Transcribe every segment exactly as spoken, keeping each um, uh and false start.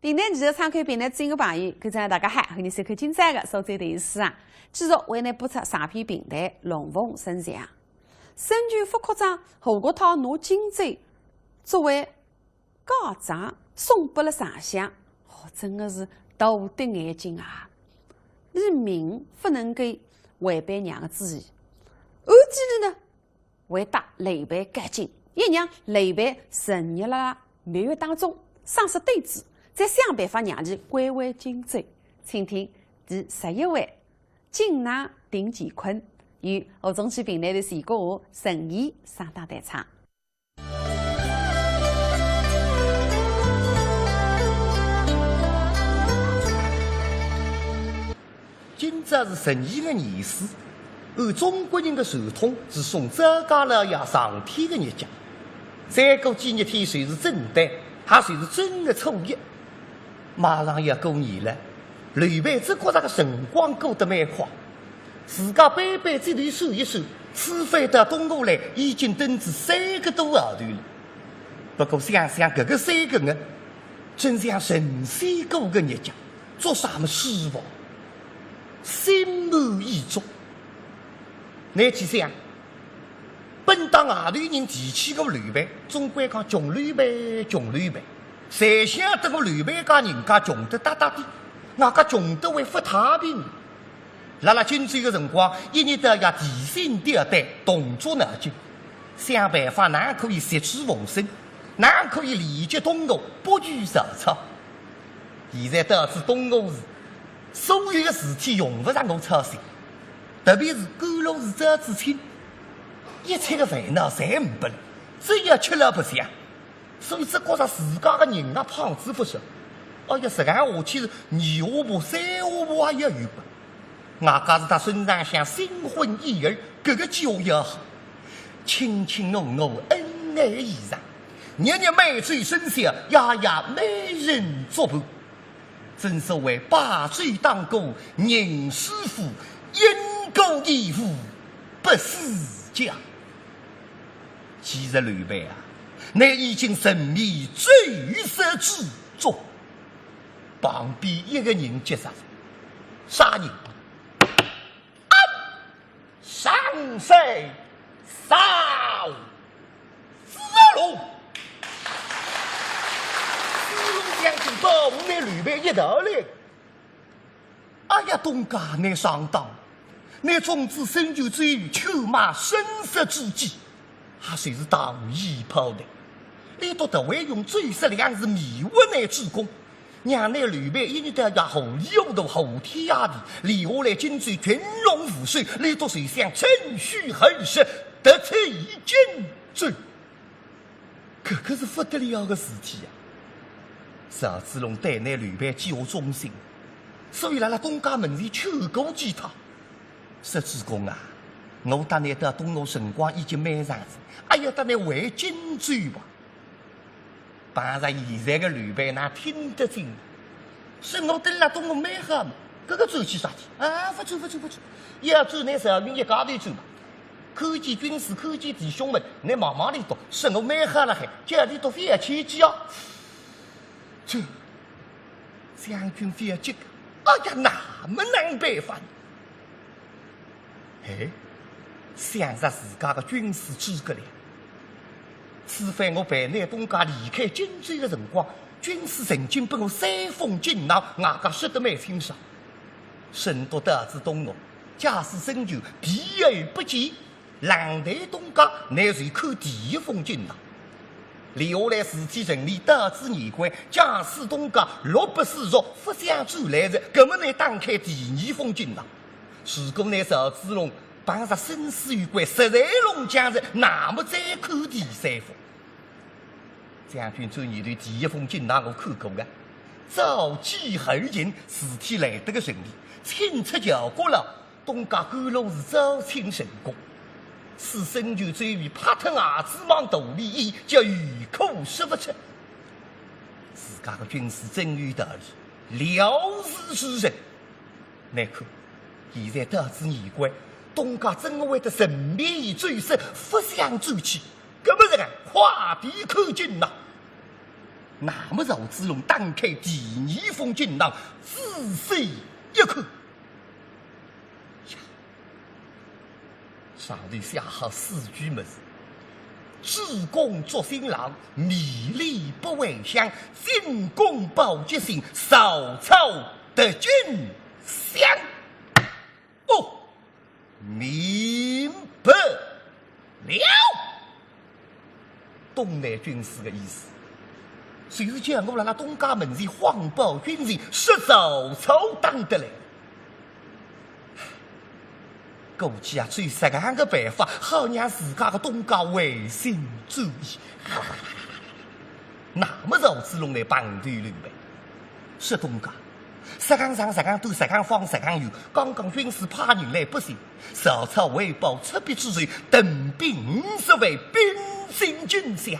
评弹艺术，参看评弹知音个朋友，观众大家好，欢迎收看今朝个苏州电视书场。继续为您播出长篇评弹《龙凤呈祥》。孙权、副科长何国泰拿荆州作为嫁妆送拨了丞相，哦，真个是大跌眼镜啊！伊明勿能够违背娘个旨意，暗地里呢， 还搭刘备较近，也让刘备沉溺辣蜜月当中，丧失斗志，再想办法让伊归回荆州。请听第十一回，锦囊定乾坤，由吴中基评弹团徐国华、陈怡双档弹唱。 今朝是十一个年始，按中国人个传统是送张家老爷上天个日脚。再过几日天就是正旦，也就是正月初一。马上要过年了，刘备只觉着个辰光过得蛮快，自家扳扳指头算一算，此番到东吴来已经等仔三个多号头了。不过想想搿个三个月，真像神仙过个日脚。 做啥么事哦？心满意足。拿去想，本当外头人提起我刘备，总归讲穷刘备，穷刘备。谁晓得我刘备家人家穷得搭搭的，外加穷得还勿太平。辣辣荆州个辰光，一日到夜提心吊胆，动足脑筋，想办法哪能可以息事宁人，哪能可以联结东吴，不拘曹操。 现在到仔东吴是，所有个事体用勿着我操心，特别是甘露寺招子清，一切个烦恼侪呒不了，只要吃了白相。所以只觉着自家个人啊胖仔勿少。哎呀，实梗下去是二下巴、三下巴也要有个。 外加是搭孙尚香新婚燕尔，搿个几化要好，卿卿我我恩爱异常，日日美酒深宵，夜夜美人作伴。正所谓把酒当歌，吟诗赋，因歌而舞，不思嫁。其实刘备啊，乃已经沉迷酒色之中。 旁边一个人接着，啥人？啊！上山扫子龙。子龙将军保护拿刘备一道来。哎呀，东家，倷上当，倷中仔孙权周瑜劝马生杀之计，也就是糖衣炮弹。俚笃特为用酒色粮食迷惑倷主公， 让倷刘备一日到夜糊里糊涂、胡天野地，留下来荆州群龙无首，俚笃就想趁虚而入，夺取荆州。搿个是勿得了个事体啊！赵子龙对倷刘备几化忠心，所以辣辣东家门前劝过几趟。说主公啊，我搭倷到东吴辰光已经蛮长仔，阿要搭倷回荆州吧。 碰着现在个刘备哪听得进？说我等辣东吴蛮好嘛，搿个转去啥体？啊，勿转勿转勿转，要转拿赵云一家头转嘛。看见军师，看见弟兄们，拿望望俚笃，说我蛮好了海，叫俚笃覅牵记啊。这将军覅急，哎呀，那么难办法呢。 哎，想着自家个军师诸葛亮，此番我陪倷东家离开荆州个辰光，军师曾经拨我三封锦囊，外加说得蛮清爽。沈都到仔东吴，假使孙权避而不见，冷待东家，乃是看第一封锦囊。留下来事体顺利到仔年关，假使东家乐不思蜀，勿想转来哉，搿么乃打开第二封锦囊。 如果拿赵子龙碰着生死攸关，实在弄僵哉，那么再看第三封。将军转念头，第一封锦囊我看过个，召计而行，事体来得个顺利，请出曹国郎，东家甘露寺招亲成功。使孙权周瑜拍脱牙齿望肚里咽，叫有苦说勿出。自家个军师真有道理，料事如神。 难看，现在到仔年关，东家真个会得沉迷于酒色，勿想转去，搿么实梗，快点看紧呐！那么赵子龙打开第二封锦囊，仔细一看，呀，上头写好四句么事：主公作新郎，迷离不还乡，进宫报吉信，曹操得君相。 哦，明白了。东南军师个意思，就是叫我辣辣东家门前谎报军情，说曹操打得来。估计啊，只有实梗个办法，好让自家个东家回心转意。那么赵子龙来碰头刘备，说东家， 实梗上，实梗短，实梗方，实梗圆。刚刚军师派人来报信，曹操为报赤壁之仇，屯兵五十万，兵进京城。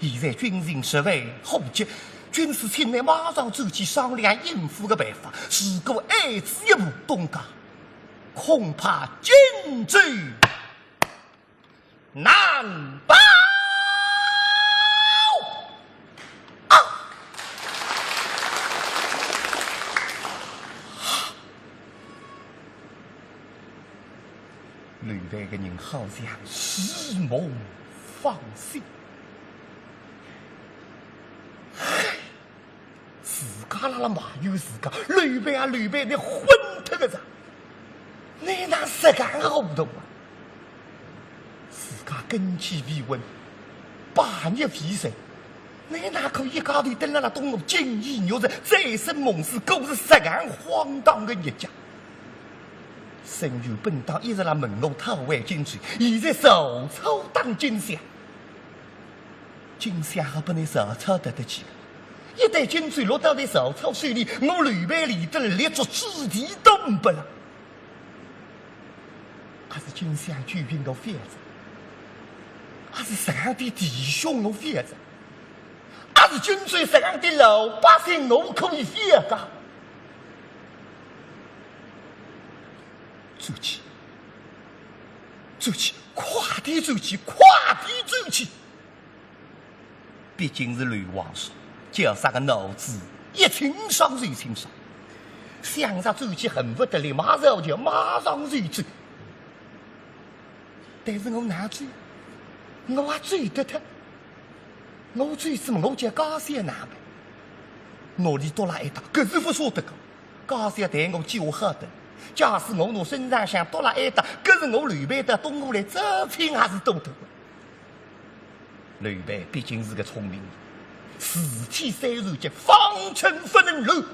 现在军情十分火急，军师请你马上转去商量应付个办法。如果晚仔一步，东家，恐怕荆州 难保啊！刘备个人好像是蛮放心。 自家辣辣埋怨自家，刘备啊，刘备，你昏脱个哉！你哪实梗糊涂啊？自家根基未稳，霸业未成，你哪可一家头蹲辣辣东吴锦衣玉食，醉生梦死，过着实梗荒唐个日脚？孙权本当一直辣问我讨回荆州，现在曹操打荆襄，荆襄还拨你曹操夺得去个。 一旦荆州落到了曹操手里，我刘备连得立足之地都呒不了。阿是荆襄救兵我勿要哉，阿是实梗点弟兄我勿要哉，阿是荆州实梗点老百姓我可以勿要个。转去，转去，快点转去，快点转去！ 毕竟是刘皇叔，叫啥个脑子一清爽就清爽，想着转去恨不得立马就叫马上就走。但是我哪走？我也走得脱？我走仔么我叫家小哪办？我里笃辣一搭，搿是勿舍得个。家小待我几化好得，假使我拿孙尚香笃辣一搭，搿是我刘备到东吴来招聘还是多得个。 刘备毕竟是个聪明人，事体虽然急，方寸勿能乱。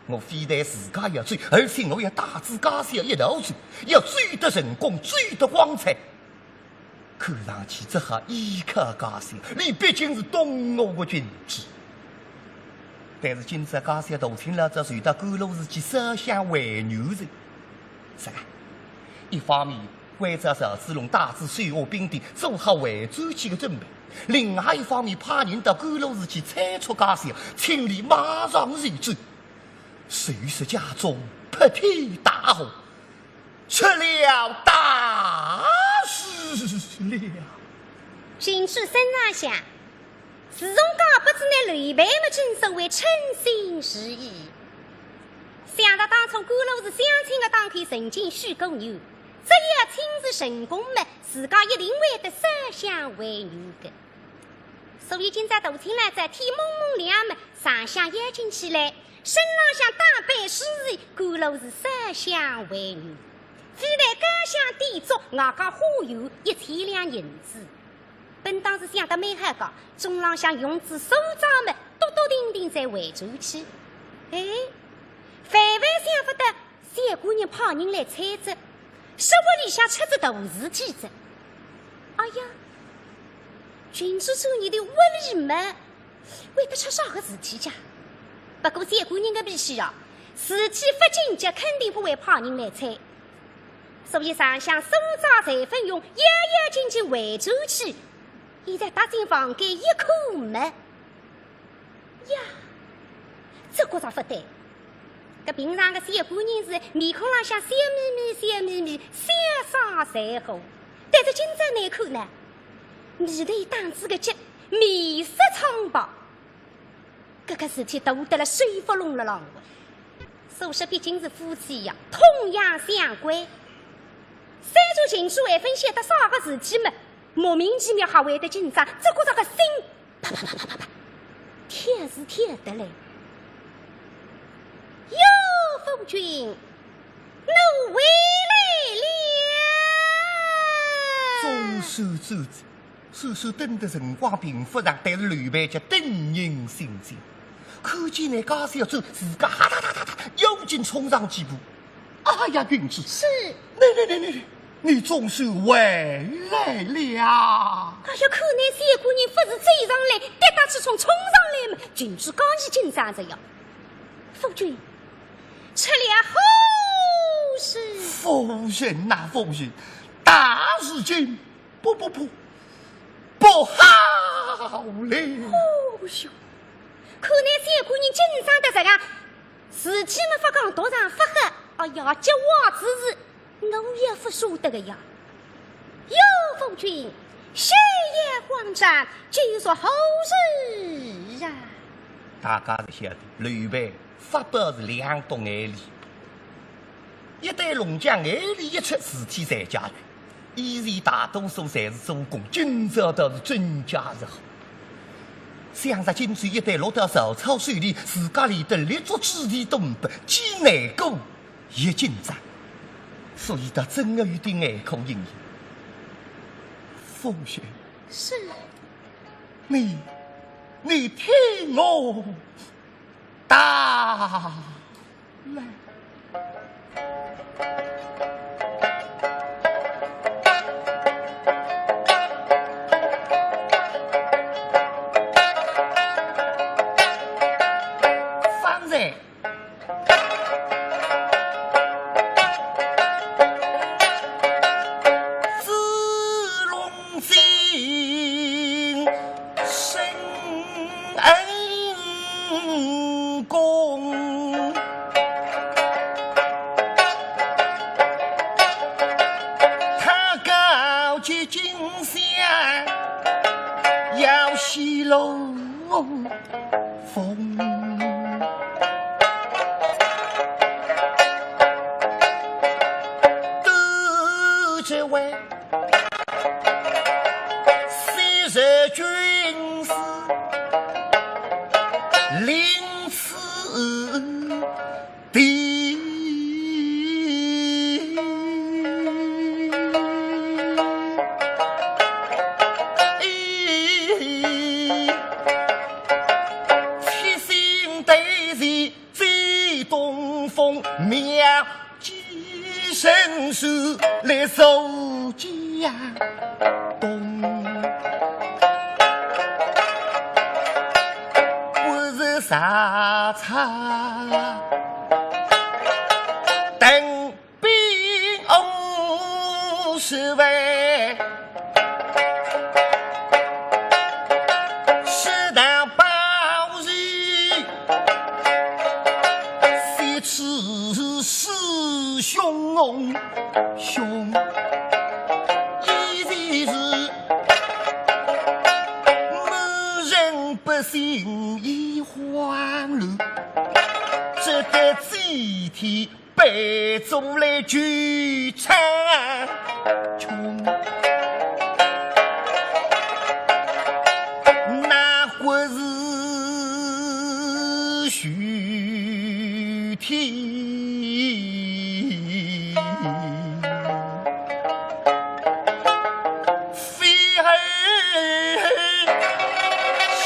我非但自家要走，而且我要带仔家小一道走，要走得成功，走得光彩。看上去只好依靠家小，伊毕竟是东吴个君主。但是今朝家小大清老早传到甘露寺去烧香还愿哉。啥个？一方面 关照赵子龙带仔手下兵丁做好回转去个准备，另外一方面派人到甘露寺去催促家小，请伊马上就走。谁知家中破天大祸，出了大事了。君主圣上想，自从嫁拨仔倷刘备么，正所谓称心如意。想到当初甘露寺相亲个当口曾经许过愿，只要亲事成功么， 自家一定会得烧香还愿个。所以今朝大清老早天蒙蒙亮么，上香要紧起来，身浪向打扮梳洗，甘露寺烧香还愿。非但烧香点烛，外加花园一千两银子。本当是想得蛮好个，中浪向用仔数账么，笃笃定定再回转去。哎，万万想勿到， 小官人派人来催哉，说屋里向出仔大事体哉。哎呀，君主做倷个屋里么，会得出啥个事体介？不过小官人个脾气啊，事体勿紧急肯定勿会派人来催。所以上香数账侪勿用，要要紧紧回转去，现在踏进房间一看么， 呀，这觉着勿对。搿平常个小官人是面孔浪向笑眯眯、笑眯眯，笑煞才好。但是今朝哪哼呢？眉头打仔个结，面色苍白。搿个事体大得了水勿弄了浪。苏轼毕竟是夫妻呀，痛痒相关。虽然说秦桢还勿晓得啥个事体嘛，莫名其妙还会得紧张，只觉着个心啪啪啪啪啪啪，跳是跳得来。哟，夫君，我回来了。总算转转， 算算等得辰光并勿长，但是刘备却等人心惊。看见伊家小姐，自家哈哒哒哒哒，要紧冲上几步。哎呀，郡主，是。你你你你你，你总算回来了。哎呀，看伊小官人勿是追上来，跌打起冲冲上来嘛，郡主刚刚紧张着呀。夫君，出了何事？夫人呐，夫人，大事情 不不不，不好了！哦哟，看伊小官人紧张得实梗，事体么勿讲，肚肠勿喝，哎呀，这话之事，我也勿晓得个呀。哟，夫君，休要慌张，究竟何事啊？大家侪晓得，刘备发表是两道眼泪。 一旦弄僵眼泪一出，事体侪解决。以前大多数侪是做功，今朝倒是真假是好。想着今朝一旦落到曹操手里，自家连得立足之地都没，既难过也紧张，所以倒真的有点眼眶盈盈。夫人，是。你，你听我 大来。方才 子龙进深恩公，他告急今宵要西楼 风。都指为昔日军师临此地。 七星对地最东风，妙计神手来守江东。不是啥差，等 兵五十万，是道包围，谁知是凶凶，以前是满城百姓已慌乱，这个祭天 背出来去唱穷，那个是许天。 飞儿去。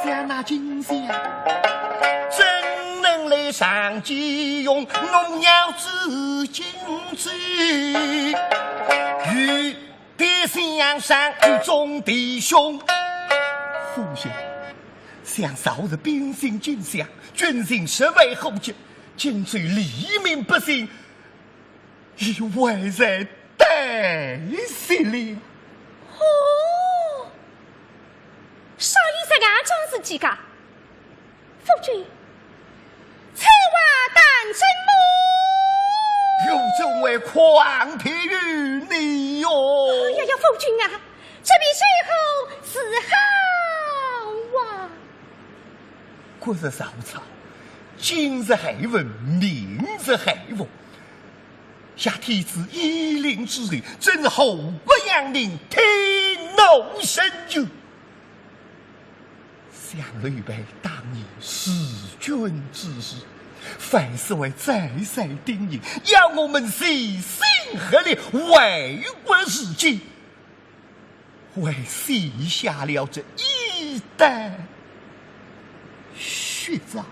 想那今宵，怎能来上街用？我要走进去，与 弟兄相与众弟兄。夫人，想朝日兵心尽降，军情十分危急，今朝黎民百姓已危在旦夕了。哦，啥有实梗桩事体个？ 夫君，且慢等一等。有这位匡体于你哟。哎呀呀，夫君啊，这便如何是好啊？国日曹操，今日还问，明日还问， 下天子以令之后，真是祸国殃民，天怒深仇。想刘备当年弑君之事，万岁还再三叮咛，要我们齐心合力，为国除奸。 还写下了这一道血诏。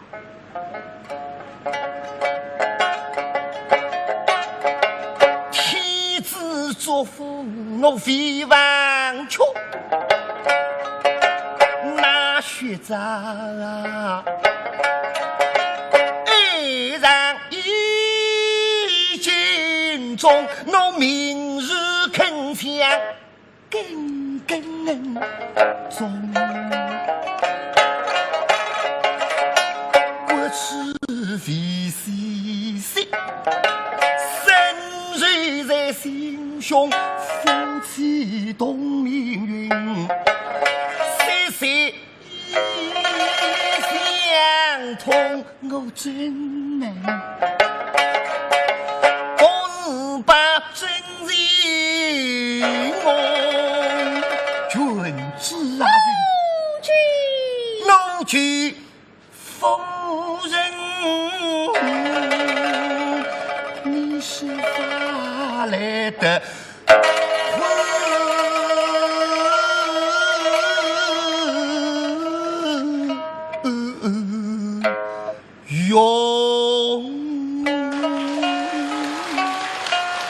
天子嘱咐我未忘却，那血诏啊，爱上衣襟中，我明日铿锵 耿耿于怀。国耻未洗洗，深仇在心胸，夫妻同命运，息息 相通，我怎能不把真情我君子啊？夫君，我君夫人，你是法来的。 用。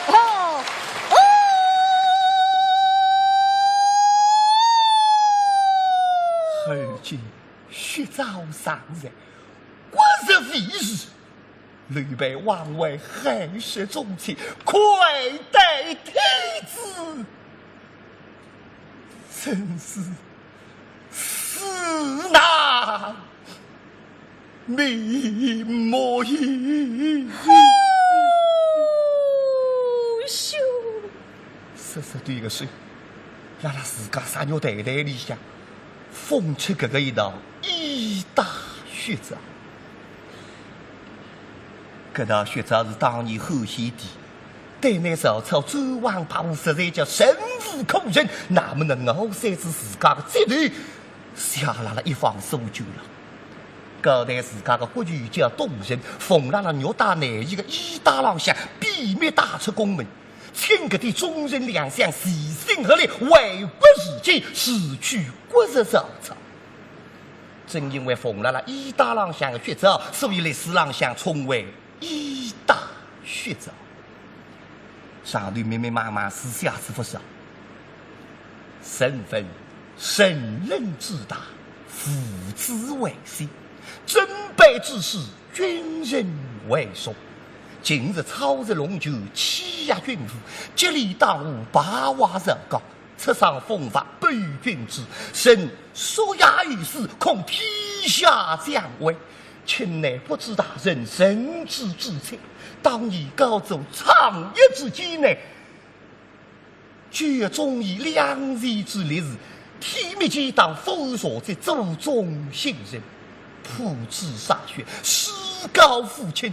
哦，哦。后见血诏上奏，国日未除，刘备往外寒舍忠切，快待天子。真是 死难瞑目矣。师兄。说说对个手，辣辣自家杀肉袋袋里向，封出搿个一道一大血诏。搿道血诏是当年汉献帝 对那曹操专横跋扈，实在叫忍无可忍，那么呢，咬碎仔自家个指头，写辣辣一方书卷浪。交代自家个国舅叫董承，封辣辣肉带内衣个衣带浪向，秘密带出宫门，请搿点忠臣良相齐心合力，为国除奸，除去国贼曹操。正因为封辣辣衣带浪向个血诏，所以历史浪向称为 衣带血诏。上头密密麻麻是写仔勿少。臣闻圣人之大，父子为先，尊卑之事，君臣为上。近日操贼弄权，欺压君父，激励党羽，败坏朝纲， 刺伤风华，不与君主，臣夙夜于此，恐天下将危，请内阁之大臣，慎之至切。当年高祖倡议之艰难，居中以两贤之力，是天灭奸党，覆灭曹贼，祖宗兴盛，父子歃血，尸告父亲。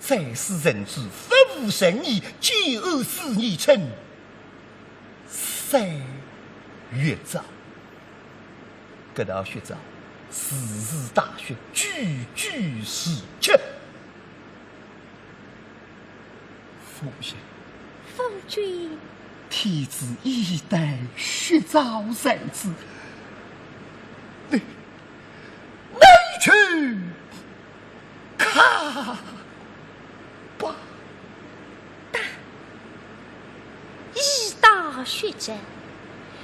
在世人之不无仁义，建安四年春三月诏。搿道血诏，字字带血，句句是切。夫人。夫君。天子衣带血诏在此，你 你去看吧。打，衣带血诏，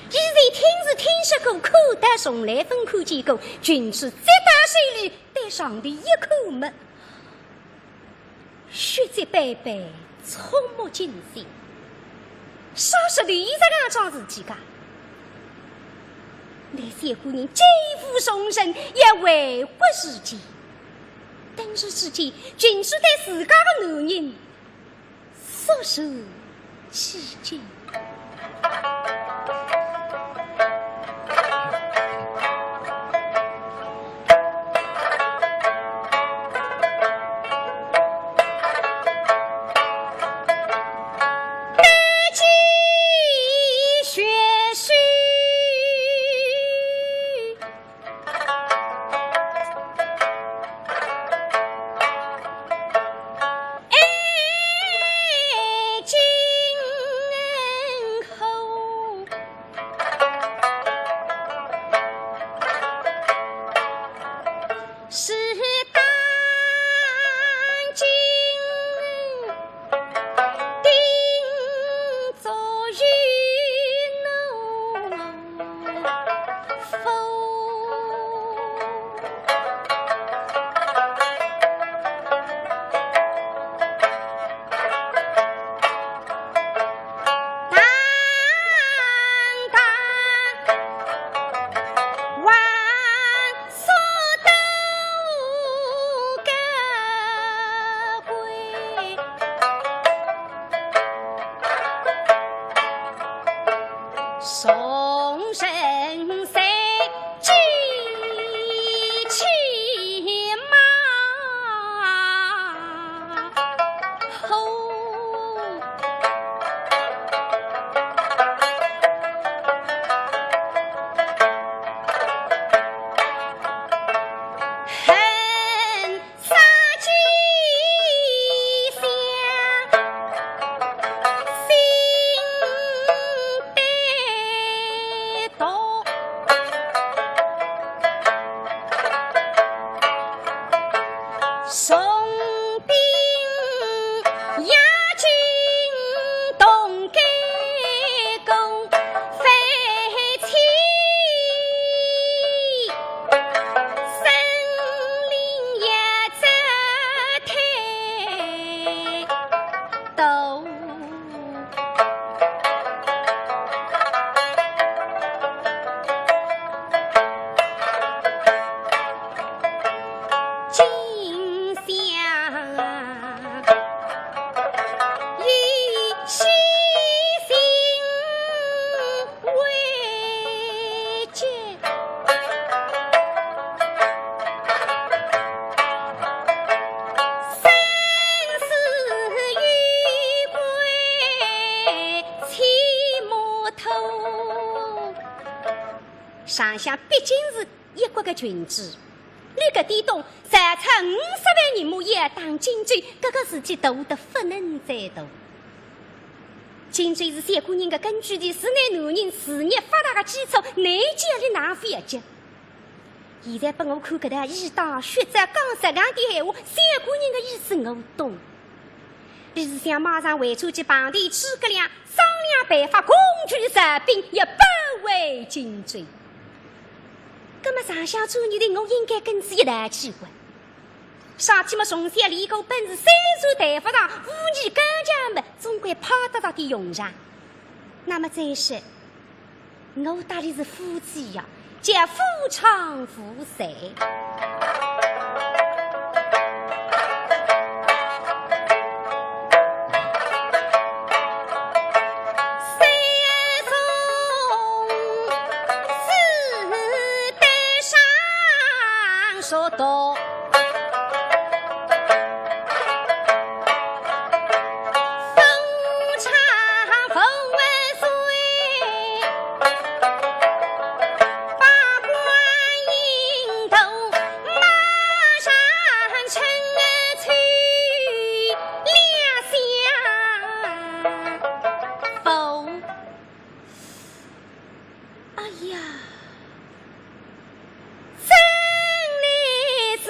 以前听是听说过，看倒从来朆看见过，君主接到手里，对上头一看么， 血迹斑斑，触目惊心。啥是李这样桩事体个？乃是一个人奸夫从臣，要为国除奸。顿时之间，竟是对自家个男人所受其境。上相毕竟是一国个君主，俚搿点东，杀出五十万人马也要打荆州，搿个事体大得勿能再大。荆州是小官人个根据地，是㑚男人事业发达个基础，㑚叫俚哪勿要急？ 现在拨我看搿搭一道血债讲实梗点闲话，小官人个意思我懂。俚是想马上回转去碰头诸葛亮，商量办法，共聚曹兵，要保卫荆州。葛末上相转念头，我应该跟仔一道去个。上天末从小练过本事，虽然谈勿上武艺高强末，总归派得着点用场。那么再说， 我搭俚是夫妻呀，叫夫唱妇随。哎呀，真乃是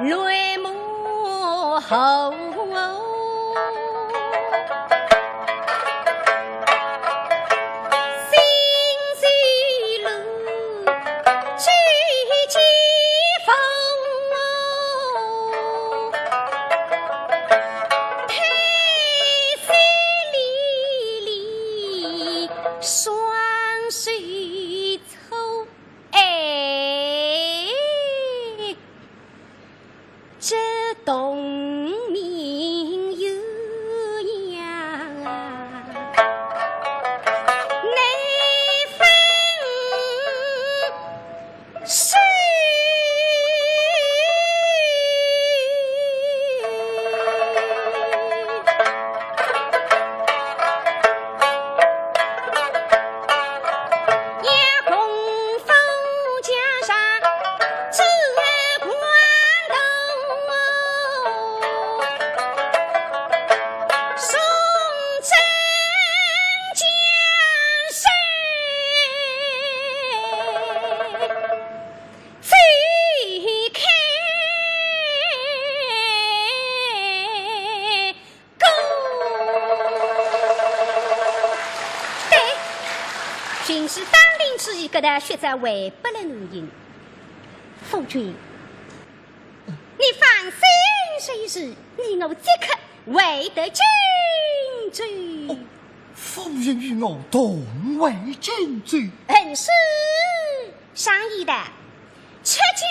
泪目后，心似乱，几几风，退色离离，双手抽。 哎，这同名鸳鸯啊，难分是。 对，寻是当庭之意，搿道血债还拨了男人。夫君，你放心就是，你我即刻回得荆州。哦，夫人与我同回荆州。嗯，是。 常言道，出嫁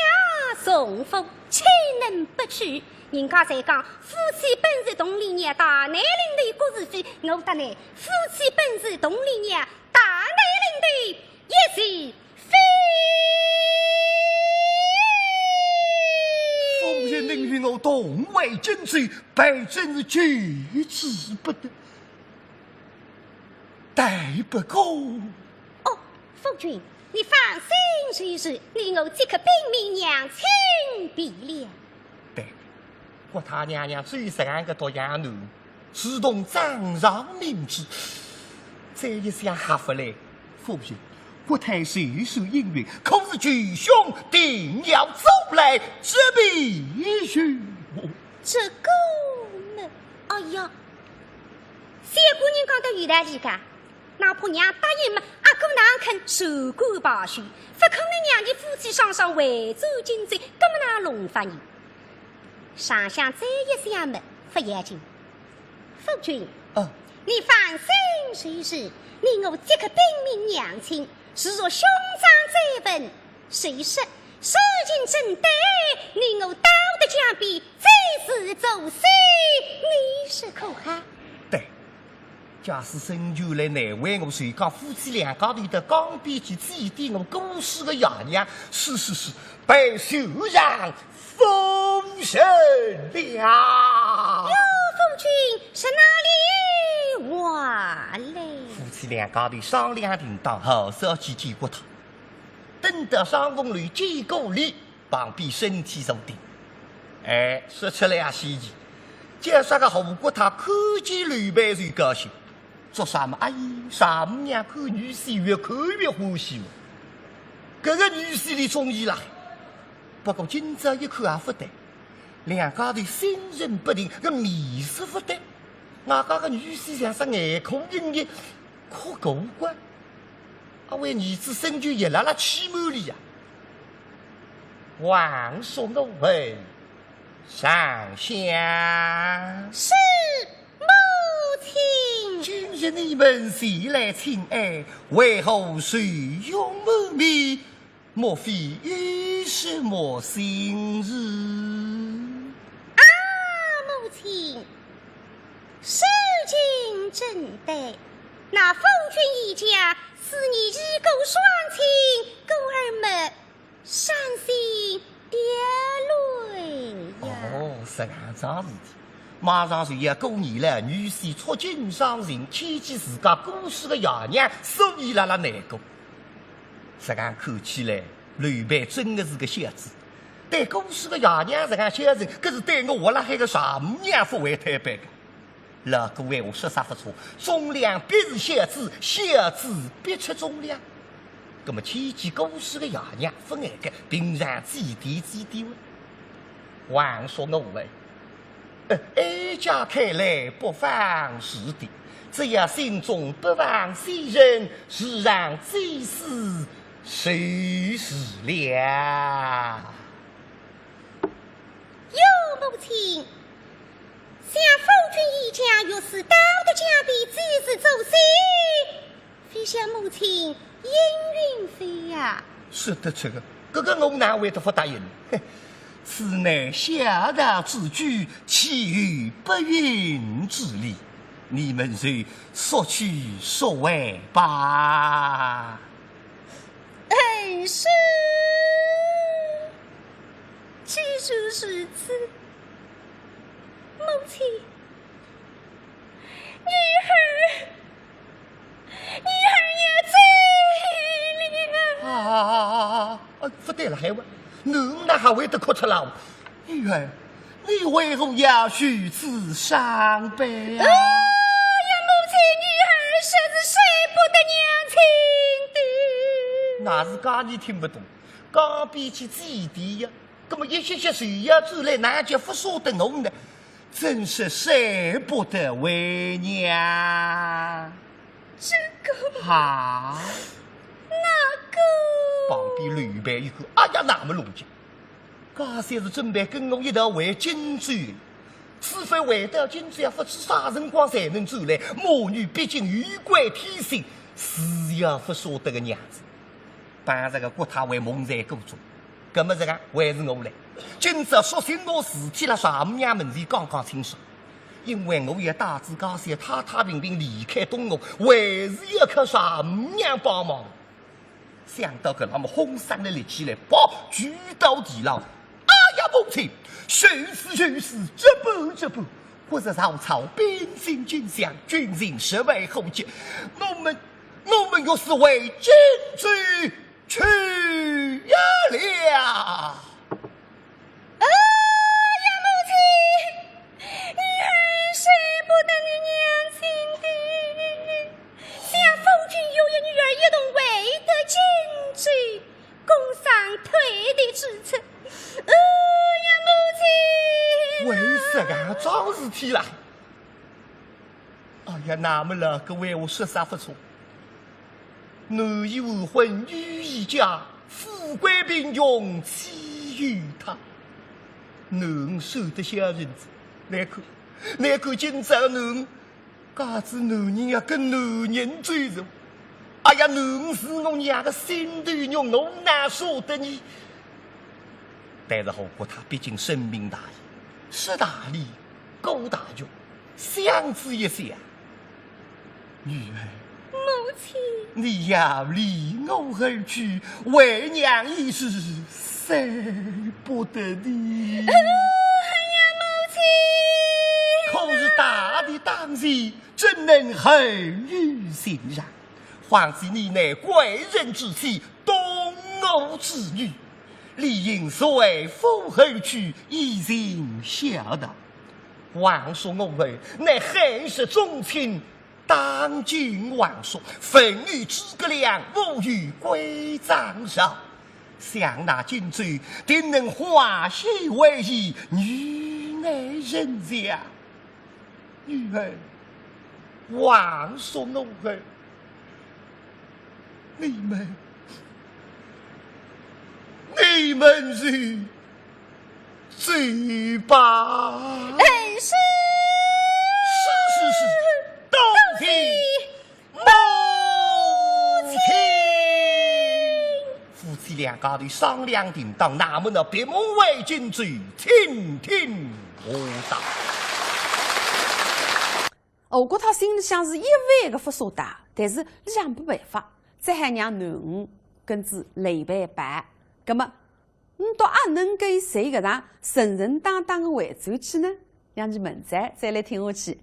从夫，岂能不娶？人家侪讲，夫妻本是同林鸟，大难临头各是非。我答倷，夫妻本是同林鸟，大难临头一是非。夫人能与我同回荆州，卑职是求之不得，待不过。哦，夫君， 你放心就是，你我即刻禀明娘亲便了。对，国太娘娘最实梗个独养男，如同掌上明珠。再一想还勿来，夫人，国太虽是应允，可是舅兄定要阻拦，这便如何？这个嘛，哎呀，小姑娘讲得有道理个。 哪怕娘答应么，阿哥哪肯袖手旁观？勿可能让伊夫妻双双回转荆州，搿么哪弄法呢？想想再一想么，勿要紧。夫君，啊。你放心就是，你我即刻禀明娘亲，如若兄长再问， 谁说事情真对，你我到得江边，再次作戏，你说可好？对，假使孙权来难为我，就讲夫妻两家头到江边去祭奠我过世个爷娘。是是是，卑职奉承了。哟，夫君，是哪里话嘞？夫妻两家头商量定当，好生去见国太。 等到双凤楼见过礼，旁边身体坐定。哎，说出来也稀奇，叫啥个吴国太看见刘备就高兴，做啥么？哎，丈母娘看女婿越看越欢喜嘛。搿个女婿俚中意啦。不过今朝一看也勿对，两家头心神不定，搿面色勿对，外加个女婿像煞眼眶盈盈，哭个怪。 啊，为儿子孙权也辣辣气闷里呀。王叔，我问上下。是，母亲。今日你们前来请安，为何愁容满面？莫非有什么心事？啊，母亲，事情真对，那夫君一家 思念已故双亲，故而么伤心跌泪呀。哦，是搿桩事体。马上就要过年了，女婿触景伤情，牵记自家过世个爷娘，所以辣辣难过。实梗看起来，刘备真个是个孝子，对过世个爷娘实梗孝顺，搿是对我活辣海个丈母娘勿会推扳个。 老古闲话说煞勿错，忠良必是孝子，孝子必出忠良。葛末牵记过世个爷娘勿碍个，平常祭奠祭奠哇。王叔我儿，呃，哀家看来不妨事的，只要心中不忘先人，自然最是就是了。哟，母亲，想夫君一家若是到得家里，只是做事， 非想母亲应允否呀？说得出个，搿个我哪会得勿答应？嘿，此乃小道之举，岂有不允之理？你们就速去速回吧。恩师，既是如此，母亲，女儿 女儿也醉了。啊，勿对了，还问，囡儿哪还会得哭出来？女儿，你为何要如此伤悲啊？哎呀，母亲，女儿实是舍不得娘亲的。那是讲你听不懂，讲比起祭奠呀，那么一歇歇谁要走来，哪叫勿舍得我呢？ 真是舍不得为娘。这个哈，那个，旁边刘备一看，哎呀，那么弄僵，家小是准备跟我一道回荆州，此番回到荆州要勿知啥辰光才能转来，母女毕竟有关天心，是要勿舍得个娘子。 帮这个国太为蒙在鼓中。搿么这个还是我来，今朝索性拿事体辣丈母娘门前讲讲清爽，因为我也带仔家小太太平平离开东吴，还是要靠丈母娘帮忙。想到搿，那么哄声的立起来，跑跪到地浪。哎呀，母亲，如此如此，这般这般，国贼曹操兵进京相，军情十分火急，我们 我们若是回荆州去呀了。哎呀，母亲，女儿舍不得你娘亲的。想夫君有意女儿一同回得荆州，共商退敌之策。哎呀，母亲啊！为啥个桩事体啦？ 哎呀，那么了，搿闲话说煞勿错。男已完婚，女已嫁，富贵贫穷岂由他？囡儿守得小人子，难看，难看今朝囡儿嫁仔男人要跟男人走着。哎呀，囡儿是我娘个心头肉，我哪舍得呢？但是何国太毕竟深明大义，识大礼，顾大局， 想仔一想，女儿，母亲，你要离我而去，为娘已是舍不得你。哎呀，母亲！可是大敌当前，怎能后有先兆？况且你乃贵人之妻，东吴之女，理应随父而去，以尽孝道。 王叔我儿乃汉室宗亲，当今王叔，文武诸葛亮，无有归葬墓。想那荆州，定能化险为夷，女儿人家。女儿，王叔我儿，你们，你们是 走吧。恩师，是是是，多谢母亲。夫妻两家头商量定当，那么呢，别梦为荆州，请听我道。吴国太心里向是一万个勿舍得，但是里向没办法，只好让囡儿跟仔刘备跑。葛么， 倷到阿能够随搿趟顺顺当当个回转去呢？让伲明朝再来听下去。